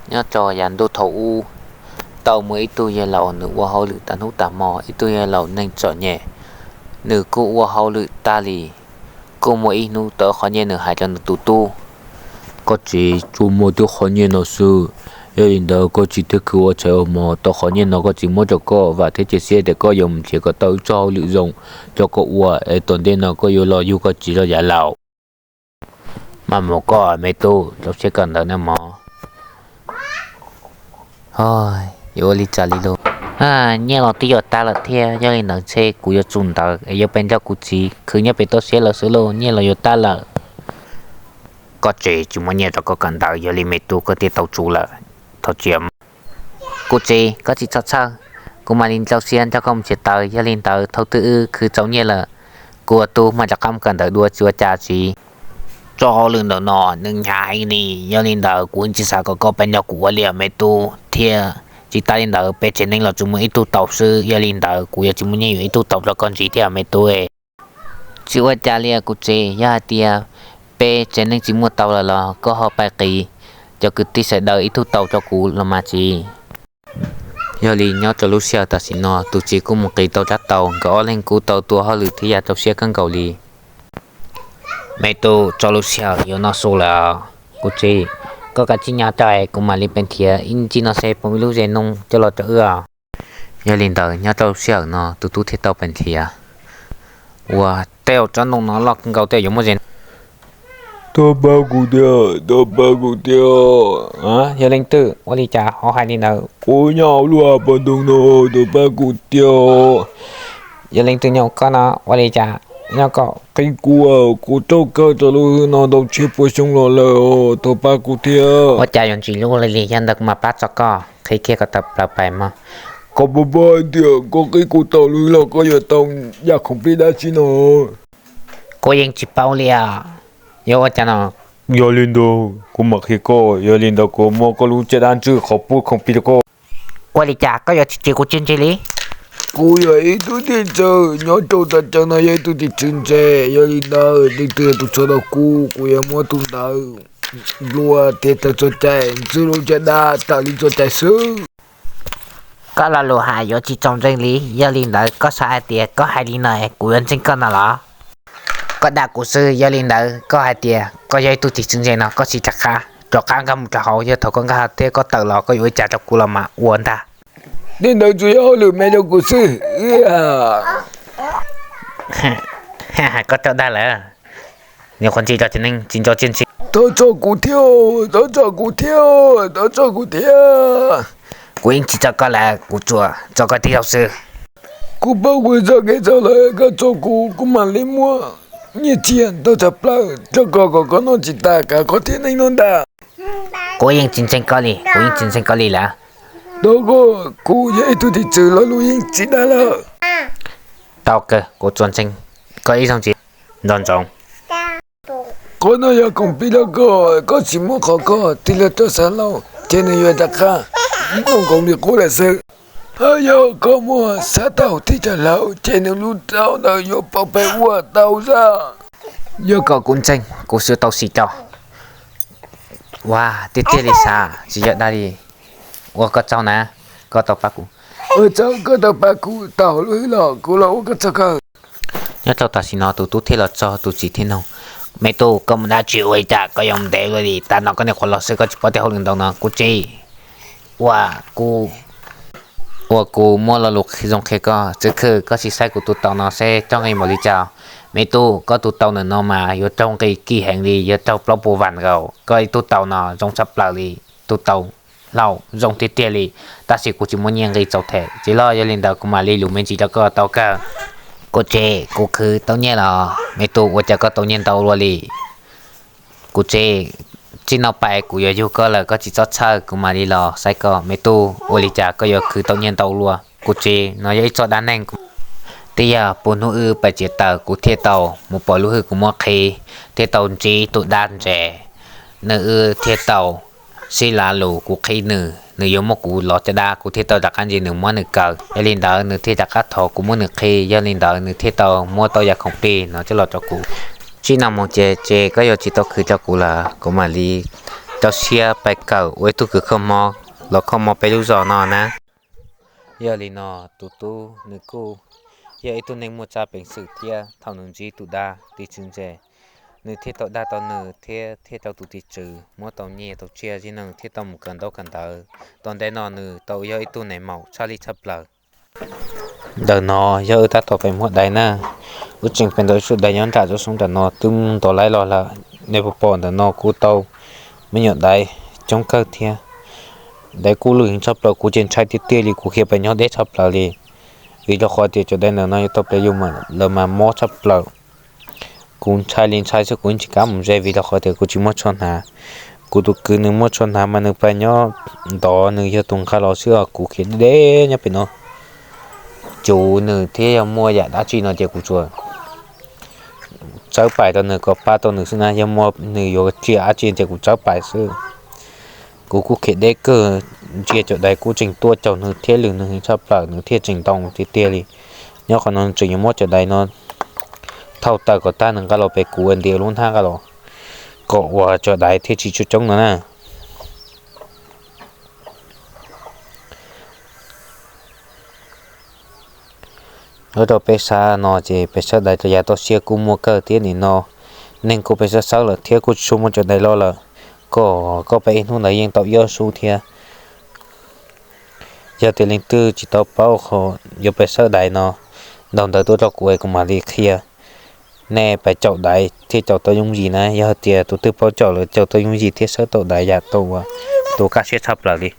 Nyob rau yav ntuj thaum ub, tau muaj ib tug yawg laus, nws ua hauj lwm tas hnub tas hmo, ib tug yawg laus neeg txom nyem, nws kuj ua hauj lwm tag li. Kuj muaj ib hnub tau qhov nyiaj, nws hais rau nws tus tub: Koj txiv, tsuas muaj tib qhov nyiaj no xwb, yog li ntawd koj txiv thiaj khwv ua tshais ua hmo. Tau qhov nyiaj no koj txiv muab rau koj, vam thiab cia siab tias koj yuav mus nrhiav kom tau ib txoj hauj lwm zoo rau koj ua, es tom ntej no koj yuav los yug koj txiv los yav laus. Mas mus koj me tub, rau siab kawm ntawv nawb mog. Yuav ua li cas li lauj? Nyiaj los twb yuav tag lawm thiab, yog li ntawd ntshe kuv yuav tsum ntawd es yuav pes nrog kuv txiv khwv nyob pem toj siab lawm xwb lauj, nyiaj los yuav tag lawm. Koj txiv tsis muaj nyiaj rau koj kawm ntawv, yog li me tub koj thiaj tau tsum lawm. Thov txim. Kuv txiv, koj tsis txhob txhawj, kuv mam li rau siab nrog koj mus nrhiav tau, yog li ntawd thaum twg wb khwv txaus nyiaj lawm, kuv ua tub mam rov qab mus kawm ntawv dua, tsis ua cas txiv. Txoj hauj lwm ntawm no nws hnyav heev li, yog li ntawd kuv yeej tsis xav kom koj pab nrog kuv ua li me tub thiab. Tsis tas li ntawd peb tsev neeg los tsuas muaj ib tug tau xwb, yog li ntawd kuv yuav tsis muaj nyiaj yuav ib tug tau rau koj ntxiv thiab me tub. Tsis ua cas li kuv txiv, yog hais tias peb tsev neeg tsis muaj tau lawm los koj ho pab qiv cov kwv tij sawv daws ib tug tau rau kuv los mas txiv. Yog li nyob rau lub sij hawm tam sim no tus txiv kuj mus qiv tau rab taus, nkawd ob leeg kuj tau tua hauj lwm thiab ya rau siab kawg nkaus li. Me tub, txog lub sij hawm yuav noj su lawm. Kuv txiv, koj kav tsij nyob rau es kuv mam li pes nrhiav ib ntsis no seb puas muaj ib lub ze noog coj los rau wb. Yog li ntawd nyob rau lub sij hawm no tus tub thiaj tau pes nrhiav. Ua, tej zaum tsob ntoo no loj kawg nkaus tej zaum yuav muaj ze. Tuaj pab kuv tiag, tuaj pab kuv tiag. Yog leej twg ua li cas ho hais li ntawd? Kuv nyob hauv lub hav pas ntoo no, tuaj pab kuv tiag. Yog leej twg nyob koj no ua li cas? Nyob koj qhib kuv, kuv raug kawg rau lub hwj no ntau txhiab pua xyoo los lawm, tuaj pab kuv tiag. Ua cas yuav ntsim lub li li, yog ntawd kuv mam pab tso koj qhib kiag kom tawm plaws pais mog. Koj puas paub hais tias koj qhib kuv tau lub hwj los koj yuav tau yam khoom plig dab tsi no? Kuv yeej tsis paub li os. Yog ua cas no? Yog li ntawd kuv mam qhia koj, yog li ntawd kuv muab koj lub caj dab ntswj qhov pub khoom plig rau koj. Ua li cas koj yuav tsis tsim kuv txiag ntsig li? Kuv yog ib tug tim tswv nyob rau txawv tsaws no, yog ib tug tim tswv ntse, yog li ntawd leej twg tus txog rau kuv, kuv yuav muab tus ntawd nplua thiab tawm txoj cai ntswj lub caj dab raws li txoj cai xwb. Koj lo lus hais yuav tsis txaus ntseeg li, yog li ntawd koj xav hais tias koj hais li no es kuv yuav ntseeg koj no los? Koj dag kuv xwb, yog li ntawd koj hais tias koj yog ib tug tim tswv ntse no koj sim rov qab, rov qab nkag mus rau hauv, yog thaum koj nkag thiab koj tawm los koj yuav ua cas rau kuv los mas ua ntag. Li ntawd tsuas yog hauj lwm me rau kuv xwb. Koj coj dag lawm, niam qhuav ntxim los tsis neeg tsis nco txiaj ntsig. Thov tso kuv thiab, thov tso kuv thiab, thov tso kuv thiab. Kuv yeej tsis tso koj lawm, kuv tsuas tso koj tib zaug xwb. Kuv paub kuv txoj kev txhaum lawm, koj tso kuv, kuv mam li muab nyiaj txiag ntau tshaj plaws rau koj kom koj noj tsis tas kav koj thiab neej no ntag. Kuv yeej tsis ntseeg koj li, kuv yeej tsis ntseeg koj li lawm. Thov koj, kuv yog ib tug tim tswv, lo lus yeej tsis dag lawm. Tau kawg, kuv tsuas ntseeg koj ib zaug ntxiv. Nco ntsoov, qhov no yog khoom plig rau koj, koj tsis muab qhov koj tig los rau xeev laus ces nws yuav rov qab nplooj nkoos li qub lawm xwb. Ho yog koj muab xav tau tig rau hauv ces nws lub taub ntawd yuav poob pem ua tau zaj. Yog kom kuv ntseeg kuv xub tau sim rau. Ua, tiag tiag li xav tsis yog dag li. Ua koj tsaug na, koj tau pab kuv. Ua tsaug koj tau pab kuv tau lub hwj los kuv los ua koj tsaug kawg. Nyob rau tam sim no tus tub thiaj los txog, tus txiv thiaj nug, me tub, koj mus dab tsi ua li cas koj yuav mus ntev luaj li? Tam no koj niam qhuav los xwb koj tsis paub tej hauj lwm ntau no. Kuv txiv, ua kuv, ua kuv muab lo lus zoo qhia koj. Txwv khw, koj sim saib kuv tus taus no seb raug nqi npaum li cas. Me tub, koj tus taus ntawm no mas yuav raug nqi kim heev li, yuav raug plaub puas vam nkaus. Koj ib tug taus no zoo tshaj plaws li, tus taus hlau zoo tiag tiag li, tab sis kuv tsis muaj nyiaj nqi txaus them txiv loj, yog li ntawd kuv mam li lus me ntsis rau koj tau kawg. Kuv txiv, kuv khwv tau nyiaj los. Me tub, ua cas koj tau nyiaj ntau luaj li? Kuv txiv, txij no pais kuv yuav yug koj lawm, koj tsis txhob txhawj, kuv mam li los saib koj. Me tub, ua li cas koj yuav khwv tau nyiaj ntau luaj? Kuv txiv, no yog ib txoj dab neeg. Twb yog puag hnub wb pais txiav taws kuv thiaj tau mus pom lub hwj kuv muab qhib, thiaj tau ntsib tus dab ntse, nws wb thiaj tau sib lav lus, kuv qhib nws, nws yuav muab kuv lov caj dab, kuv thiaj tau rov qab ntsia nws muab nws kaw. Yog li ntawd nws thiaj rov qab thov kuv muab nws qhib, yog li ntawd nws thiaj tau muab tau yam khoom plig no coj los rau kuv. Txij no mus ces ces koj yuav tsis tau khwv rau kuv lawm, kuv mam li rau siab pais kawm ua ib tug kws kho mob los kho mob peb lub zos no na. Yog li no, tus tub nws kuj yog ib tug neeg muaj tsab peev xwm thiab thaum nws ntsib tus dab tim tswv ntse, nws thiaj tau dag tau nws thiab thiaj rau tus tim tswv muab tau nyiaj tau tsiaj zib neej thiab tau mus kawm ntaub kawm ntawv. Tom ntej no nws tau yog ib tug neeg maum tshaj li tshaj plaws. Ntawm no yog wb tab tom pem muag dais na. Wb tseem pem ntawm sub dais nyob nram rau sub nram no twb mus nto laib los lawm. Nej puas pom ntawm no kuj tau me nyuam dais coob kawg thiab. Dais kuj lwj tshaj plaws, kuv ces ntshai tiag tiag li, kuv khiav pem nyob deb tshaj plaws li. Vim rau qhov tias cov dais ntawm no yuav tau pem yus mas lawv mas mob tshaj plaws. Kuv ntshai li ntshai xwb, kuv tsis kam mus ze vim rau qhov tias kuv tsis muaj tsho hnav. Kuv tus kwv nws muaj tsho hnav mas nws pais nyob ntov, nws yog tus nqa los xwb os, kuv khiav deb deb nyob pem no. Cuv nws thiab yog muaj yam dab tsi no ces kuv tsuas tsawb pais rau nws kom pab tau nws xwb na, yog muaj nws yuav tsiaj dab tsi ces kuv tsawb pais xwb. Kuv kuj khiav deb kawg, ntsia cov dais kuj tseem tuaj caum nws thiab lwm nws tshaj plaws, nws thiaj tseem ntoo tiag tiag li. Nyob qhov no nws tseem yuav muab cov dais no thauj tawm kom tag nws nqa los pem kuv ua ntiav lub hnab nqa los, kom ua cov dais thiaj tsis tshua coob no na. Nyob rau peb sab no ces peb sawb dais rau yav toj siab kuj muaj kawg thiab nim no neeg kuj peb sawb sawb lawm thiab kuj tsis tshua muaj cov dais loj lawm, kom koj peb ib hnub ntawd yeej tau ib ob sub thiab. Yog tias leej twg tsis tau paub qhov yuav pem sawb dais no, ntaus ntawv tuaj rau kuv es kuv mam li qhia nej pem caum dais thiaj caum tau yooj yim na. Yog tias tus twg paub caum lawm caum tau yooj yim thiab sawb tau dais yam tau ua, tus kaj siab tshaj plaws li.